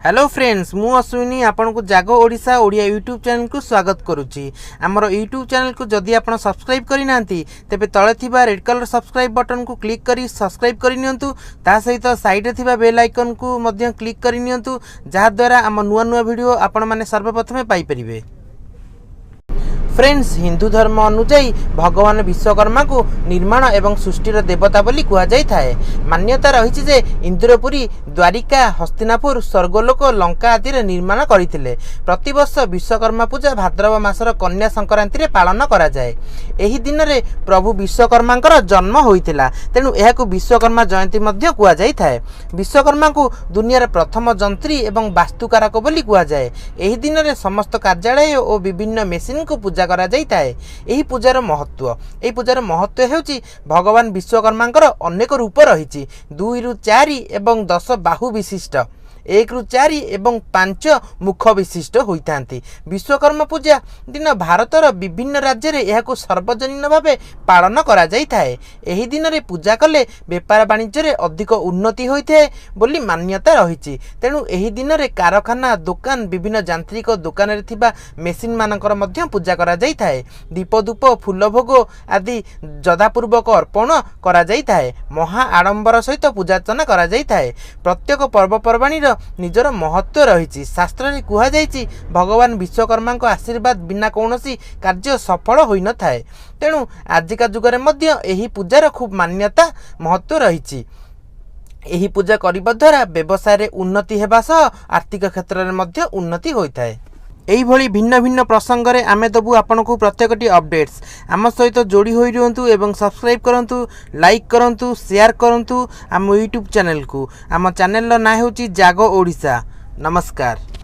Hello friends, ମୁଁ ଅଶ୍ୱିନୀ ଆପଣଙ୍କୁ ଜାଗ ଓଡ଼ିଶା ଓଡ଼ିଆ ୟୁଟ୍ୟୁବ୍ ଚ୍ୟାନେଲକୁ ସ୍ୱାଗତ କରୁଛି। ଆମର ୟୁଟ୍ୟୁବ୍ ଚ୍ୟାନେଲକୁ ଯଦି ଆପଣ ସବସ୍କ୍ରାଇବ୍ କରିନାହାନ୍ତି, ତେବେ ତଳେ ଥିବା ରେଡ୍ କଲର୍ ସବସ୍କ୍ରାଇବ୍ ବଟନକୁ କ୍ଲିକ୍ କରି ସବସ୍କ୍ରାଇବ୍ କରିନିଅନ୍ତୁ। ତା ସହିତ ସାଇଡ଼୍ରେ ଥିବା ବେଲ୍ ଆଇକନ୍କୁ ମଧ୍ୟ କ୍ଲିକ୍ କରିନିଅନ୍ତୁ, ଯାହାଦ୍ୱାରା ଆମ ନୂଆ ନୂଆ ଭିଡ଼ିଓ ଆପଣମାନେ ସର୍ବପ୍ରଥମେ ପାଇପାରିବେ। ଫ୍ରେଣ୍ଡସ୍, ହିନ୍ଦୁ ଧର୍ମ ଅନୁଯାୟୀ ଭଗବାନ ବିଶ୍ୱକର୍ମାଙ୍କୁ ନିର୍ମାଣ ଏବଂ ସୃଷ୍ଟିର ଦେବତା ବୋଲି କୁହାଯାଇଥାଏ। ମାନ୍ୟତା ରହିଛି ଯେ ଇନ୍ଦ୍ରପୁରୀ, ଦ୍ୱାରିକା, ହସ୍ତିନାପୁର, ସ୍ୱର୍ଗଲୋକ, ଲଙ୍କା ଆଦିରେ ନିର୍ମାଣ କରିଥିଲେ। ପ୍ରତିବର୍ଷ ବିଶ୍ୱକର୍ମା ପୂଜା ଭାଦ୍ରବ ମାସର କନ୍ୟା ସଂକ୍ରାନ୍ତିରେ ପାଳନ କରାଯାଏ। ଏହି ଦିନରେ ପ୍ରଭୁ ବିଶ୍ୱକର୍ମାଙ୍କର ଜନ୍ମ ହୋଇଥିଲା, ତେଣୁ ଏହାକୁ ବିଶ୍ୱକର୍ମା ଜୟନ୍ତୀ ମଧ୍ୟ କୁହାଯାଇଥାଏ। ବିଶ୍ୱକର୍ମାଙ୍କୁ ଦୁନିଆର ପ୍ରଥମ ଯନ୍ତ୍ରୀ ଏବଂ ବାସ୍ତୁକାରକ ବୋଲି କୁହାଯାଏ। ଏହି ଦିନରେ ସମସ୍ତ କାର୍ଯ୍ୟାଳୟ ଓ ବିଭିନ୍ନ ମେସିନ୍କୁ ପୂଜା କରାଯାଇଥାଏ। ଏହି ପୂଜାର ମହତ୍ତ୍ୱ ହେଉଛି, ଭଗବାନ ବିଶ୍ୱକର୍ମାଙ୍କର ଅନେକ ରୂପ ରହିଛି। 2ରୁ 4 ଏବଂ 10 ବାହୁ ବିଶିଷ୍ଟ, 1ରୁ 4 ଏବଂ 5 ମୁଖ ବିଶିଷ୍ଟ ହୋଇଥାନ୍ତି। ବିଶ୍ୱକର୍ମା ପୂଜା ଦିନ ଭାରତର ବିଭିନ୍ନ ରାଜ୍ୟରେ ଏହାକୁ ସାର୍ବଜନୀନ ଭାବେ ପାଳନ କରାଯାଇଥାଏ। ଏହି ଦିନରେ ପୂଜା କଲେ ବେପାର ବାଣିଜ୍ୟରେ ଅଧିକ ଉନ୍ନତି ହୋଇଥାଏ ବୋଲି ମାନ୍ୟତା ରହିଛି। ତେଣୁ ଏହି ଦିନରେ କାରଖାନା, ଦୋକାନ, ବିଭିନ୍ନ ଯାନ୍ତ୍ରିକ ଦୋକାନରେ ଥିବା ମେସିନ୍ ମାନଙ୍କର ମଧ୍ୟ ପୂଜା କରାଯାଇଥାଏ। ଦୀପ, ଧୂପ, ଫୁଲ, ଭୋଗ ଆଦି ଶ୍ରଦ୍ଧାପୂର୍ବକ ଅର୍ପଣ କରାଯାଇଥାଏ। ମହା ଆଡ଼ମ୍ବର ସହିତ ପୂଜାର୍ଚ୍ଚନା କରାଯାଇଥାଏ। ପ୍ରତ୍ୟେକ ପର୍ବପର୍ବାଣୀର ନିଜର ମହତ୍ତ୍ୱ ରହିଛି। ଶାସ୍ତ୍ରରେ କୁହାଯାଇଛି, ଭଗବାନ ବିଶ୍ୱକର୍ମାଙ୍କ ଆଶୀର୍ବାଦ ବିନା କୌଣସି କାର୍ଯ୍ୟ ସଫଳ ହୋଇନଥାଏ। ତେଣୁ ଆଜିକା ଯୁଗରେ ମଧ୍ୟ ଏହି ପୂଜାର ଖୁବ୍ ମାନ୍ୟତା, ମହତ୍ତ୍ୱ ରହିଛି। ଏହି ପୂଜା କରିବା ଦ୍ୱାରା ବ୍ୟବସାୟରେ ଉନ୍ନତି ହେବା ସହ ଆର୍ଥିକ କ୍ଷେତ୍ରରେ ମଧ୍ୟ ଉନ୍ନତି ହୋଇଥାଏ। ଏଇଭଳି ଭିନ୍ନ ଭିନ୍ନ ପ୍ରସଙ୍ଗରେ ଆମେ ଦେବୁ ଆପଣଙ୍କୁ ପ୍ରତ୍ୟେକଟି ଅପଡେଟ୍ସ। ଆମ ସହିତ ଯୋଡ଼ି ହୋଇ ରୁହନ୍ତୁ ଏବଂ ସବସ୍କ୍ରାଇବ୍ କରନ୍ତୁ, ଲାଇକ୍ କରନ୍ତୁ, ସେୟାର କରନ୍ତୁ ଆମ ୟୁଟ୍ୟୁବ୍ ଚ୍ୟାନେଲକୁ। ଆମ ଚ୍ୟାନେଲର ନାଁ ହେଉଛି ଜାଗ ଓଡ଼ିଶା। ନମସ୍କାର।